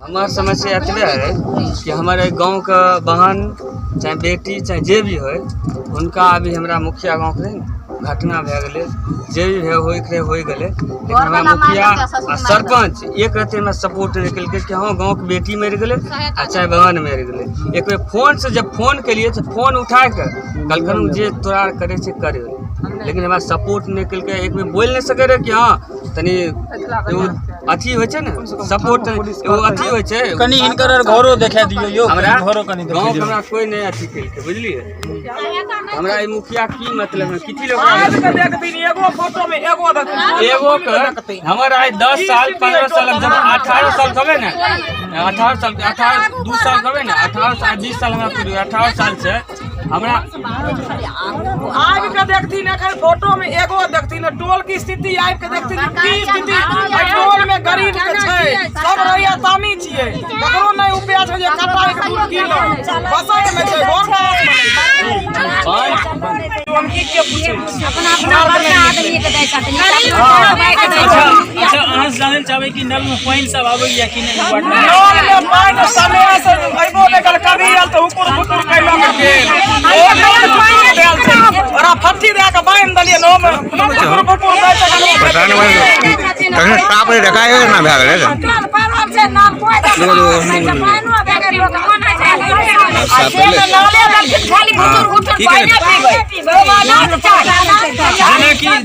हमर समस्या एतबे है कि हमर एहि गाँवके बहन चाहे बेटी चाहे जे भी होइ, हुनका अभी हमरा मुखिया गाँवके रहै ने घटना भए गेलै, जे भी भए होइके रहै होइ गेलै, लेकिन हमरा मुखिया आ सरपञ्च एक रत्ती हमरा सपोर्ट नहि केलकै कि हँ गाँवके बेटी मरि गेलै आ चाहे बहन मरि गेलै। एक बेर फोनसँ जब फोन केलियै तऽ फोन उठाके कहलखिन जे तोरा करै छै करे, लेकिन हमरा सपोर्ट नहि केलकै। एक बेर बोलि नहि सकै रहै कि हँ तनी एगो अथी होइ छै ने सपोर्ट, एगो अथी होइ छै। कनि हिनकर आर घरो देखा दियौ यौ, हमरा घरो कनि देखा गाँवके दियौ। हमरा कोइ नहि अथी केलकै, बुझलियै? हमरा ई मुखिया की मतलब है किथी लोग आबि के देखथिन एगो फोटो में एगो देखथिन एगो के। हमर आइ 10 साल 15 साल, जब 18 साल कहबै ने, 18 साल 18 2 साल कहबै ने, 18 साल 20 साल हमरा पूरे 18 साल से हमरा आबि के देखथिन एखन फोटो में एगो देखथिन टोल की स्थिति, आबि के देखथिन की स्थिति एहि टोल में गरीब के छै। सब रैया तानी छियै, ककरो नहि उपया छै जे कटा एक 2 किलो बसैत नहि छै, घर हम की के पूछै छी? अपना अपना बड़का आदमी के दै छथिन, अपना भाई के दै अच्छा छथिन। अच्छा, अहाँ से जानै लए चाहबै कि नल में पानि सब आबैया कि नहि वार्ड में? नल में पानि समय से अयबो नहि कयल, कभी आयल तऽ हुकुर फुकुर कयलक गेल। ओ नल हुकुर देल छै, ओकरा फट्टी दए कऽ बान्हि देलियै, ओहिमे हुकुर फुकुर दै छै। पता नहि, तखने साँप रे देखा ना भए गेलै रे।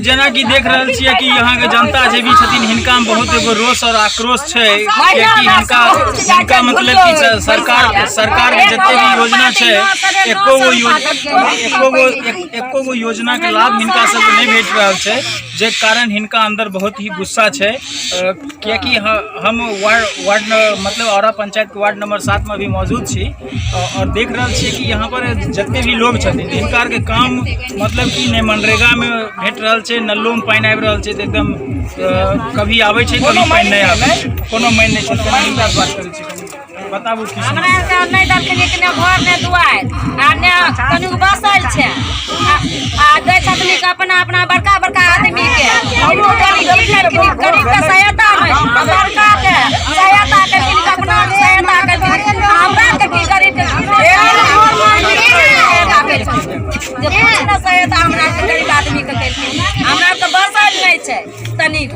जेनाकि देख रहल छियै कि यहाँ के जनता जे भी छथिन हिनका में बहुत एगो रोष और आक्रोश छै, कियाकि हिनका हिनका मतलब कि सरकार के जते भी योजना छै एको गो एको गो योजना के लाभ हिनका सबके नहि भेट रहल छै, जे कारण हिनका अंदर बहुत ही गुस्सा छै। कियाकि हम वार्ड मतलब औरा पंचायत के वार्ड नंबर 7 में भी मौजूद छी और देख रहल छियै कि यहाँ पर जते भी लोग छथिन हिनका आरके काम मतलब कि नहि मनरेगा में भेट रहल छै, नल्लो में पानि आबि रहल छै तऽ एकदम कभी आबै छै कभी पानि नहि आबै छै, कोनो मानि नहि छै। कनि हिनका से बात करै छी, कनि बताबू की हमरा समस्या? आरके नहि देलखिन कि नहि घर नहि दुआरि आ नहि कनिक बसल छै आ दै छथिन कि अपना अपना बड़का बड़का आदमी के। की केलखिन? गरीब के सहायता नहि, सरकार के सहायता केलखिन कि अपना सहायता केलखिन। हमरा आरके की गरीब के की सहायता केलखिन? जे कुछ नहि सहायता हमरा आरके गरीब आदमी के केलखिन। हमरा आरके बसल नहि छै तनिक।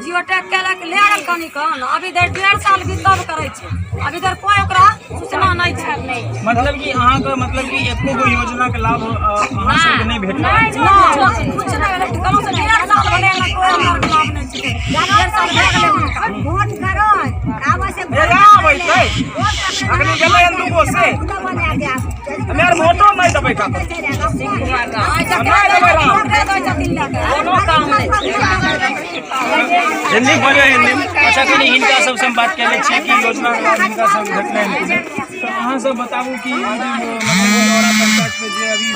जियो टैग केलक ले गेल कनी कन, अभी धरि 1.5 साल बीतब करै छै, अभी धरि कोइ ओकरा सूचना नहि छै। मतलब कि अहाँके मतलब कि एको गो योजना के लाभ अहाँ सबके नहि भेट रहल छै? कुछ नहि भेलै, कम से 1.5 साल भेलै, कोइ हमरा आरके लाभ नहि छै। 1.5 साल भए गेलै हुनका। हेरा आबै छै, अखनी गेलै हन दूगो से हमे आर वोटो नहि देबै ककरो, नहि देबै राम। कोनो काम नहि छै। हिंदी बोलो हिंदी। अच्छा, कनि हिनका सबसँ हम बात कए लै छियै कि योजना के लाभ हिनका सब भेटलनि कि नहि। तऽ अहाँ सब बताबू कि ई जे मतलब औरा पंचायत में जे अभी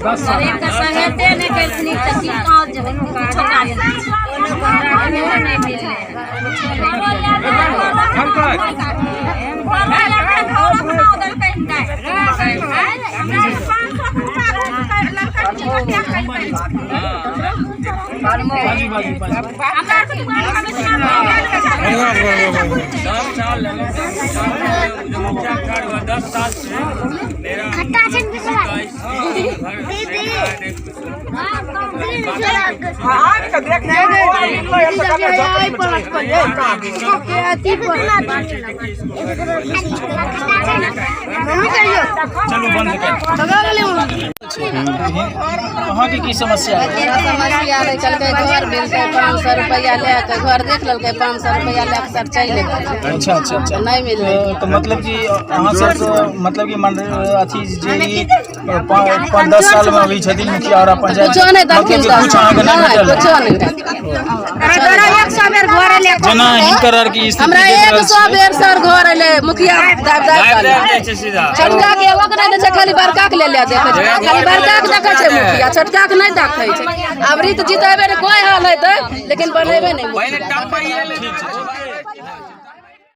10 साल गरीब के सहायते नहि केलखिन तऽ की काज कुछो काज नहि छै। नहि मिललै। बाजू बाजू बाजू। 10 साल मुखिया कार्ड हुआ, 10 साल से मेरा आबि के देखथिन मिललै हन तऽ कने झपटी में चलू बंद कर। अहाँके की समस्या है? समस्या रहै, कहलकै घर मिलतै, 500 रुपैआ लए कऽ घर देख लेलकै, 500 रुपैआ लए कऽ सब चलि गेलै। अच्छा अच्छा अच्छा। नहि मिललै। तऽ मतलब कि अहाँ सब मतलब कि मन अथी जे ई 5 10 साल में अभी छथिन मुखिया औरा पंचायत कुछो नहि देलखिन। मतलब कि कुछ अहाँके नहि नहि भेटल? कुछो नहि। जेना हिनकर आर की स्थिति हमरा देख रहल 100 छियै। बेर सर घर एलै मुखिया, दाबि दाबि दाबि कऽ दै छै सीधा। छोटका के एगो के नहि दै छै, खाली बड़का के ले ले देखै छै, खाली बड़का के देखै छै मुखिया, छोटका के नहि देखै छै। अबरी तऽ जितेबै ने, कोइ हाल हेतै, लेकिन बनेबै नहि मुखिया। पहिले टप्पा ही ले।